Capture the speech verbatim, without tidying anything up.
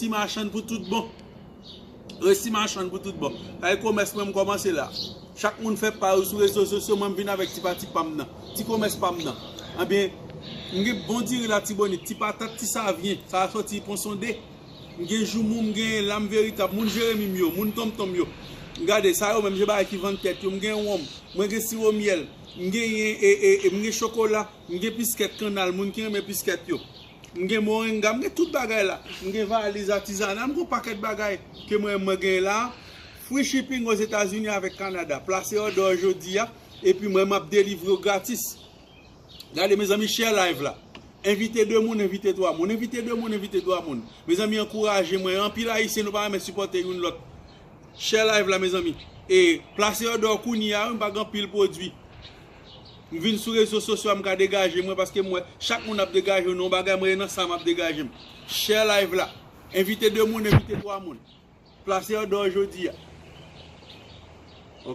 Resi machann pou tout bon. Resi machann pou tout bon. Sa e komès mwen m kòmanse la. Chak moun fè pa yo sou rezo sosyo, mwen m vin avèk ti pati pa m nan. Ti komès pa m nan. Anbyen, m gen bon diri Latibonit, ti patat, ti savyen. Sa a sòti Pon Sonde. M gen joumou, m gen lam veritab. Moun Jeremi m yo, moun tonmtonm yo. Gade, sa yo menm, se bagay ki vann tèt yo. M gen wonm, mwen gen siwo myèl. M genyen, e, e, e, m gen chokola, m gen piskèt kannal, moun ki renmen piskèt yo. M gen moringa, m gen tout bagay la. M gen valiz atizanal, m gen yon pakèt bagay ke mwen, mwen gen la. Free shipping Ozetazini avèk Kanada. Plase òdè w jodi a, epi mwen, m ap delivre yo gratis. Gade, mezanmi, share live la. Envite de moun, envite twa moun. Envite de moun, envite twa moun. Mezanmi, ankouraje mwen. Anpil Ayisyen, nou pa renmen sipòte youn lòt. Share live la, mezanmi. E plase òdè w kounye a, wi, m pa gen anpil pwodui. M vin sou rezo sosyo a, m ka degaje mwen, paske m wè chak moun ap degaje w nan yon bagay, mwen nan sa m ap degaje m. Share live la. Envite de moun, envite twa moun. Plase òdè w jodi a.